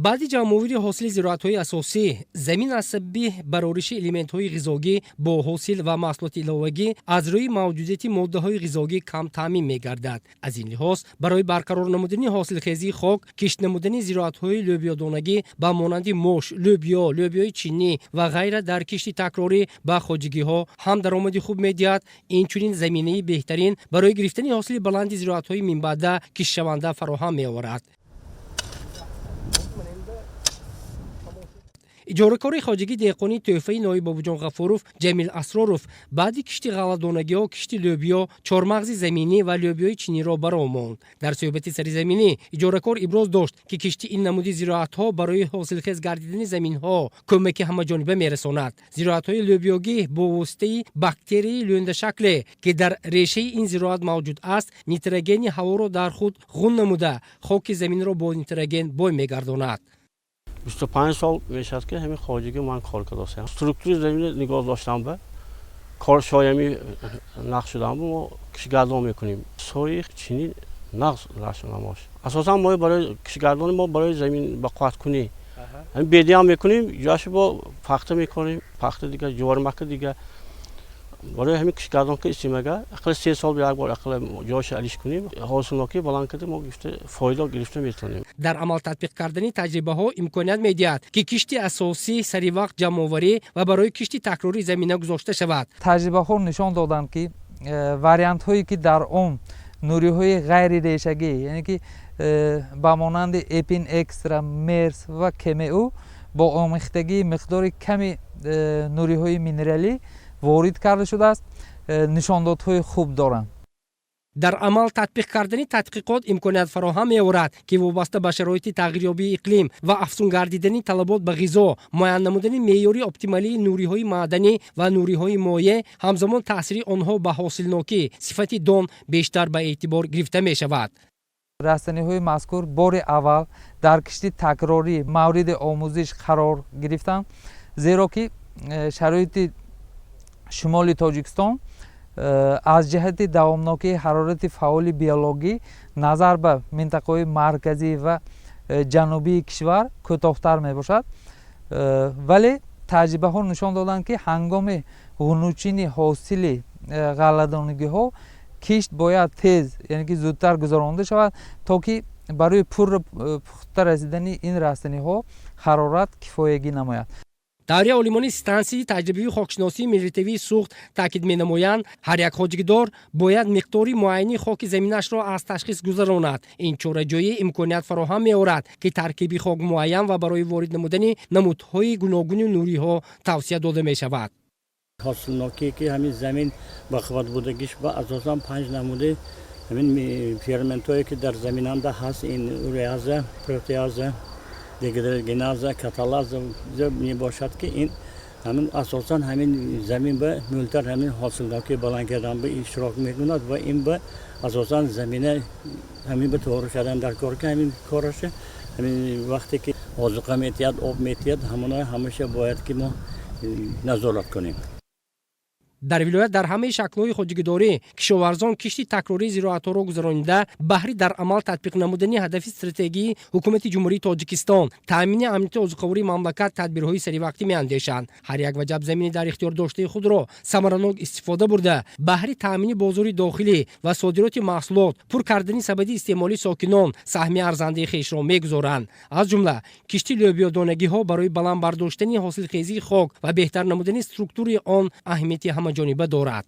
Баъди ҷамъоварии ҳосили зироатҳои асосӣ замин аз сабаби барориши элементҳои ғизогӣ бо ҳосил ва маҳсулоти иловагӣ аз рӯи мавҷудияти моддаҳои ғизогӣ кам таъмин мегардад. Аз ин лиҳоз, барои барқарор намудани ҳосилхезии хок, кишт намудани зироатҳои лӯбиёдонагӣ ба монанди мош, лӯбиё, лӯбиёи чинӣ ва ғайра дар кишти такрорӣ ба хоҷагиҳо ҳам даромади хуб медиҳад, инчунин заминаи беҳтарин барои гирифтани ҳосили баланди зироатҳои минбаъда киштшаванда фароҳам меоварад. Иҷоракори хоҷагии деҳқонии тӯҳфаи ноиб Бобоҷон Ғафуров Ҷамил Асроров баъди кишти ғалладонагиҳо кишти лӯбиё, чормағзи заминӣ ва лӯбиёи чиниро баро монд. Дар суҳбати саризаминӣ иҷоракор иброз дошт, ки кишти ин намуди зироатҳо барои ҳосилхез гардидани заминҳо кӯмаки ҳамаҷониба мерасонад. Зироатҳои лӯбиёгӣ бо воситаи бактерияи лӯндашакле, ки дар решаи ин зироат мавҷуд аст, нитрогени ҳаворо дар худ ғун намуда, хоки заминро бо нитроген бой мегардонад. 25 сол мешавад, ки ҳамин хоҷагӣ ман кор кардастам. Структураи замина нигоҳ доштам, ба кор шоями нақш шудам. Мо кишгардон мекунем. Сои чинӣ нағз нашунамош. Асосан мо барои кишгардони, мо барои замин ба қувваткунӣ ҳамин бедиам мекунем, ҷояшо бо пахта мекунем, пахта дига, ҷуворимакка дига. Барои ҳамин кишгардон ки истимага ақалла 3 сол як бор ақалла ҷояшо алиш кунем, ҳосилнокӣ баланд карда, мо гирифта фоида гирифта метавонем. Дар амал татбиқ кардани таҷрибаҳо имконият медиҳад, ки кишти асосӣ саривақт ҷамъоварӣ ва барои кишти такрорӣ замина гузошта шавад. Таҷрибаҳо нишон доданд, ки вариантҳое, ки дар он нуриҳои ғайрирешагӣ, яъне ки ба монанди Эпин Экстра, Мерс ва КМУ бо омехтагии миқдори ками нуриҳои минералӣ ворид карда шудааст, нишондодҳои хуб доранд. Дар амал татбиқ кардани тадқиқот имконият фароҳам меорад, ки вобаста ба шароити тағйирёбии иқлим ва афзун гардидани талабот ба ғизо, муайян намудани меъёри оптималии нуриҳои маъданӣ ва нуриҳои моеъ, ҳамзамон таъсири онҳо ба ҳосилнокӣ, сифати дон бештар ба эътибор гирифта мешавад. Растаниҳои мазкур бори аввал дар кишти такрорӣ мавриди омӯзиш қарор гирифтанд, зеро ки шароити шимоли Тоҷикистон аз ҷиҳати давомнокии ҳарорати фаъоли биологӣ назар ба минтақаҳои марказӣ ва ҷанубии кишвар кӯтоҳтар мебошад. Вале таҷрибаҳо нишон доданд, ки ҳангоми ғунучини ҳосили ғалладонагиҳо кишт бояд тез, яъне ки зудтар гузаронида шавад, то ки барои пурра пухта расидани ин растаниҳо ҳарорат кифоягӣ намояд. Тавре олимони стансияи таҷрибавии хокшиносии мелиоративии Суғд таъкид менамоянд, ҳар як хоҷагидор бояд миқдори муайяни хоки заминашро аз ташхис гузаронад. Ин чораҷӯӣ имконият фароҳам меорад, ки таркиби хок муайян ва барои ворид намудани намудҳои гуногуни нуриҳо тавсия дода мешавад. Ҳосилнокие, ки ҳамин замин бақувват будагиш ба асосан панҷ намуди ҳамин ферментҳое, ки дар заминанда ҳаст, ин уреаза, протеаза, дегидрогеназа, каталаза мебошад, ки ин ҳамин асосан ҳамин замин ба мӯлтар ҳамин ҳосилнокӣ баланд кардан ба иштирок мекунад ва ин ба асосан замина ҳамин ба тоғри кардан дар кор, ки ҳамин кораша ҳамин вақте ки озуқа метиҳад, об метиҳад, ҳамона ҳамаша бояд ки мо назорат кунем. Дар вилоят дар ҳамаи шаклҳои хоҷагидорӣ кишоварзон кишти такрории зироатҳоро гузаронида, баҳри дар амал татбиқ намудани ҳадафи стратегии Ҳукумати Ҷумҳурии Тоҷикистон, таъмини амнияти озуқавории мамлакат тадбирҳои саривақтӣ меандешанд. Ҳар як ваҷаб замини дар ихтиёр доштаи худро самаранок истифода бурда, баҳри таъмини бозори дохилӣ ва содироти маҳсулот, пур кардани сабади истеъмолии сокинон саҳми арзандаи хешро мегузоранд. Аз ҷумла кишти лӯбиёдонагиҳо барои баланд бардоштани ҳосилхезии хок ва беҳтар намудани структураи он аҳамияти ҳамаҷониба дорад.